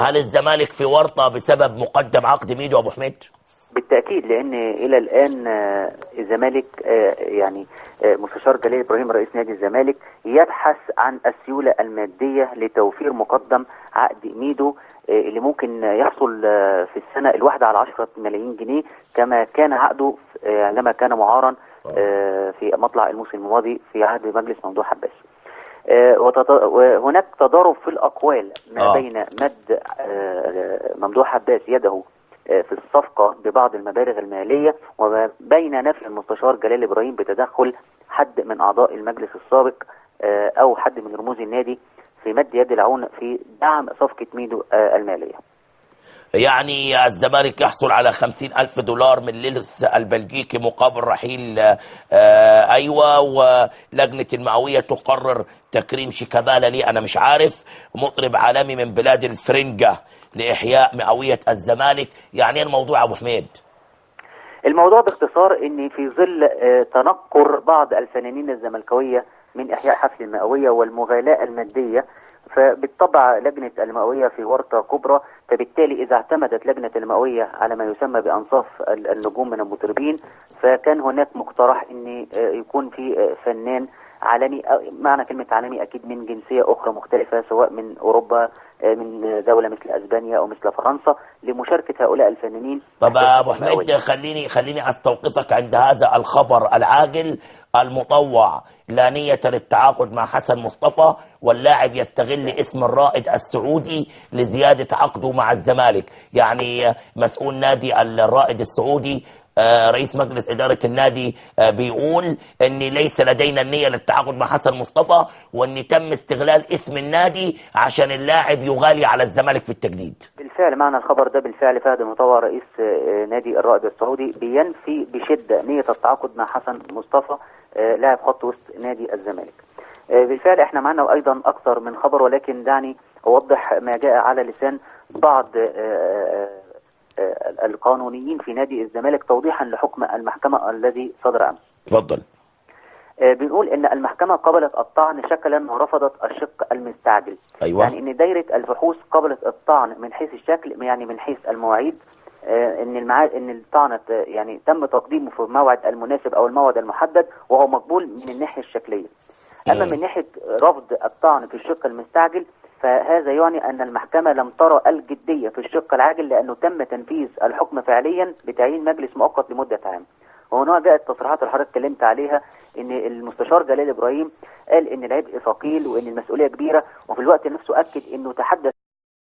هل الزمالك في ورطة بسبب مقدم عقد ميدو أبو حميد؟ بالتأكيد، لأن إلى الآن الزمالك يعني مستشار جلال إبراهيم رئيس نادي الزمالك يبحث عن السيولة المادية لتوفير مقدم عقد ميدو اللي ممكن يحصل في السنة الواحدة على 10 ملايين جنيه، كما كان عقده عندما كان معارا في مطلع الموسم الماضي في عهد مجلس ممدوح عباس. وهناك تضارب في الأقوال ما بين مد ممدوح عباس يده في الصفقة ببعض المبالغ المالية، وما بين نفي المستشار جلال إبراهيم بتدخل حد من أعضاء المجلس السابق أو حد من رموز النادي في مد يد العون في دعم صفقة ميدو المالية. يعني الزمالك يحصل على 50,000 دولار من ليلس البلجيكي مقابل رحيل أيوة، ولجنة المئوية تقرر تكريم شيكابالا ليه أنا مش عارف، مطرب عالمي من بلاد الفرنجة لإحياء مئوية الزمالك. يعني ايه الموضوع أبو حميد؟ الموضوع باختصار إن في ظل تنقر بعض الفنانين الزملكاوية من إحياء حفل المئوية والمغالاة المادية، فبالطبع لجنة المئوية في ورطة كبرى. فبالتالي إذا اعتمدت لجنة المئوية على ما يسمى بأنصاف النجوم من المطربين، فكان هناك مقترح أن يكون في فنان عالمي، معنى كلمة عالمي أكيد من جنسية أخرى مختلفة، سواء من أوروبا، من دولة مثل أسبانيا أو مثل فرنسا، لمشاركة هؤلاء الفنانين. طب أبو حميد، خليني أستوقفك عند هذا الخبر العاجل. المطوع لا نية للتعاقد مع حسن مصطفى، واللاعب يستغل اسم الرائد السعودي لزيادة عقده مع الزمالك. يعني مسؤول نادي الرائد السعودي رئيس مجلس إدارة النادي بيقول أن ليس لدينا النية للتعاقد مع حسن مصطفى، وأن تم استغلال اسم النادي عشان اللاعب يغالي على الزمالك في التجديد. بالفعل معنى الخبر ده، بالفعل فهد المطوع رئيس نادي الرائد السعودي بينفي بشدة نية التعاقد مع حسن مصطفى لاعب خط وسط نادي الزمالك. بالفعل احنا معنا ايضا اكثر من خبر، ولكن دعني اوضح ما جاء على لسان بعض القانونيين في نادي الزمالك توضيحا لحكم المحكمة الذي صدر امس. اتفضل. بنقول ان المحكمة قبلت الطعن شكلا ورفضت الشق المستعجل. أيوة. يعني ان دايرة الفحوص قبلت الطعن من حيث الشكل، يعني من حيث المواعيد، ان الطعن يعني تم تقديمه في الموعد المناسب او الموعد المحدد، وهو مقبول من الناحية الشكليه. اما من ناحية رفض الطعن في الشق المستعجل، فهذا يعني ان المحكمة لم ترى الجدية في الشق العاجل، لانه تم تنفيذ الحكم فعليا بتعيين مجلس مؤقت لمدة عام. وهنا جاءت تصريحات اللي حضرتك اتكلمت عليها، ان المستشار جلال ابراهيم قال ان العبء ثقيل وان المسؤولية كبيرة، وفي الوقت نفسه اكد انه تحدث